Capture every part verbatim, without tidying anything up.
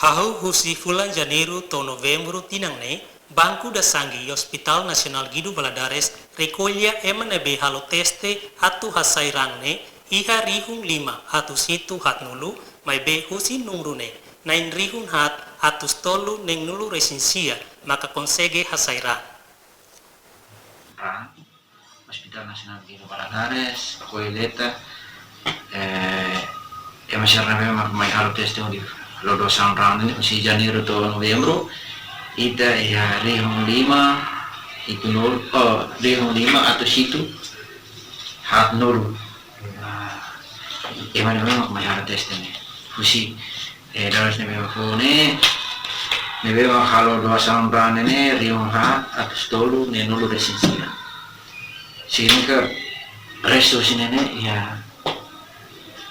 Hahú husi fulan Janeiru to'o Novembru tinan ne'e, Banco da Sangue i Hospital Nasionál Guido Valadares rekolla ema ne'ebé halo teste atu hasai raan ne'e iha rihun lima atus hitu haat-nulu, maibé husi númeru ne'e na'in rihun haat atus tolu neen-nulu resin sia maka konsege hasai raan. Raan, Hospital Nasionál Guido Valadares, Koileta, eh, ema sira ne'ebé mak mai halo teste hodi halo doasaun raan ne'e husi Janeiru to'o Novembru, ita iha rihun lima, hitu-nulu, oh, rihun lima atus hitu haat-nulu. Ah, ema ne'ebé mak mai halo teste ne'e. Husi, eh, dalas ne'ebé mak fó ne'e, ne'ebé mak halo doasaun raan ne'e, rihun haat atus tolu neen-nulu resin sia. Signifika restu husi ne'e ne'e, iha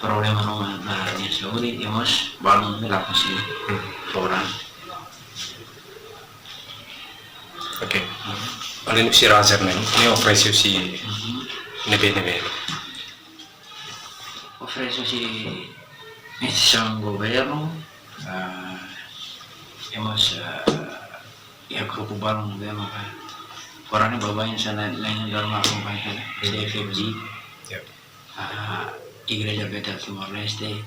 problema ruma ba nia saúde, i mós balun ne'e la konsege fó raan. Oke. Alin husi Razer ne'e, ne'e oferese husi ne'ebé, ne'ebé? Oferese husi instituisaun governu, ah, i mós, ah, iha grupu balun ne'ebé maka agora ne'e baibain hanesan ne'e, ne'e ema akompaña hanesan C F F G. Ya. Ah, Igreja Betel Timor-Leste,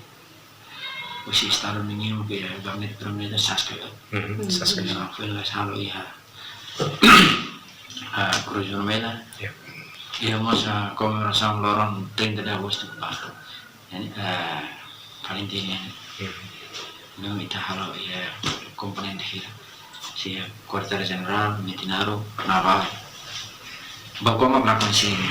husi Estadu ninian, ke gabinete primeiru SASK. Mhm, SASK. Ya, foi la halo iha, ah, Cruz Vermelha. Ya. I mós, ah, komemorasaun loron trinta de Agosto ba, eh, ah, Valentine. Mhm. Ne'e ita halo iha komponente hira. Iha Kuartél Jenerál, Metinaro, Navál. Ba koma ba konsege.